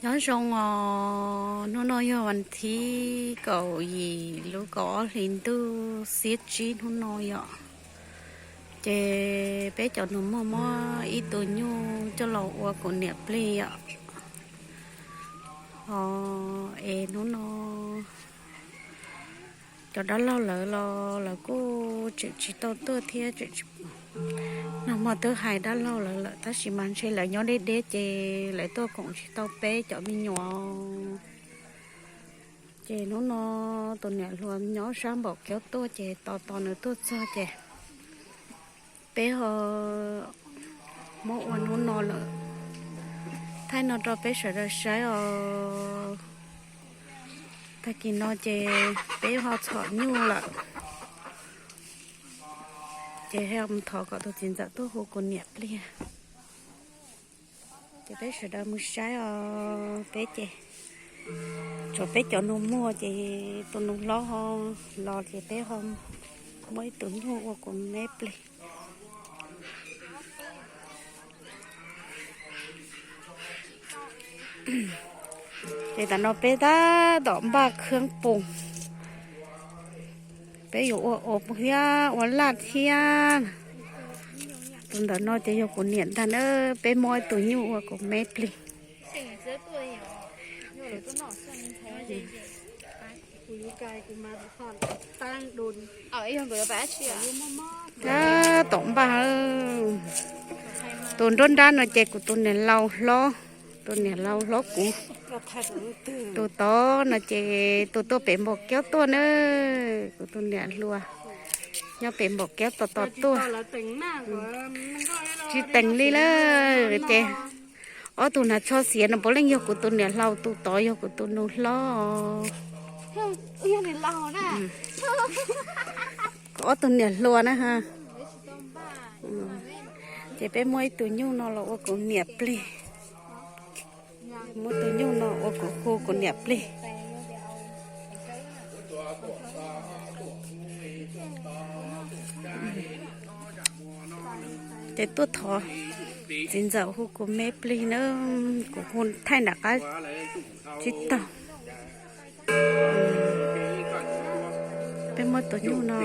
Nyob zoo os, hnub no yog vas thib kaum yim lub kaum ob hlis ntuj xiab tsib hnub no yom. Ces peb cov nus muag muab ib tug nyuj coj los ua kuv niam plig yom. Os, es hnub no cov dab laug lawv los lawv kuj tseem tsis tau tuaj thiab. Nag hmo twb hais dab laug lawv lawm tab sis mas ntshe lawv nyob deb deb ces lawv tuaj koom tsis tau peb cov me nyuam. Ces hnub no tus niam hluas nyob sab npaum kiab tuaj ces tos tos nws tuaj txog ces peb ho muab ua hnub no lawm. Thaij no rau peb sawv daws saib os. Tag kis no ces peb ho txhom nyuj lawm. Ces ho mus thov kom tus txiv ntxawm tuaj hu kuv niam pliag. Ces peb sawv daws mus saib os, peb ces tsuas peb cov nus muag ces tus nus hlob ho los ces peb ho muab ib tug nyuj ua kuv me plig. Ces tam no peb tab tom npaj khab pum, peb yuav ua os thiab ua laj thiab. Tus ntawm no ces yog kuv niam ntag na, peb muab ib tug nyuj ua kuv me plig. Tab tom npaj, tus nruab nrab no ces kuv tus niam laus hlob, tus niam laus hlob kuv. Tus tod no ces tus tuaj pem npaum kiab tuaj na, kuv tus niam hluas nyob pem npaum kiab tos tos tuaj. Tsis teem li lawm ces ob tug hnav tsho xiav no puav leej yog kuv tus niam hluas, tus tod yog kuv tus nus hlob. Ob tug niam hluas na ha. Ces peb muab ib tug nyuj no los ua kuv niam plig. Muab tus nyuj no ua kuv hu kuv niam plig. Ces tuaj thov txiv ntxawm hu kuv me plig na, kuv hu thaij nram qab tsis taug. Peb muab tus nyuj no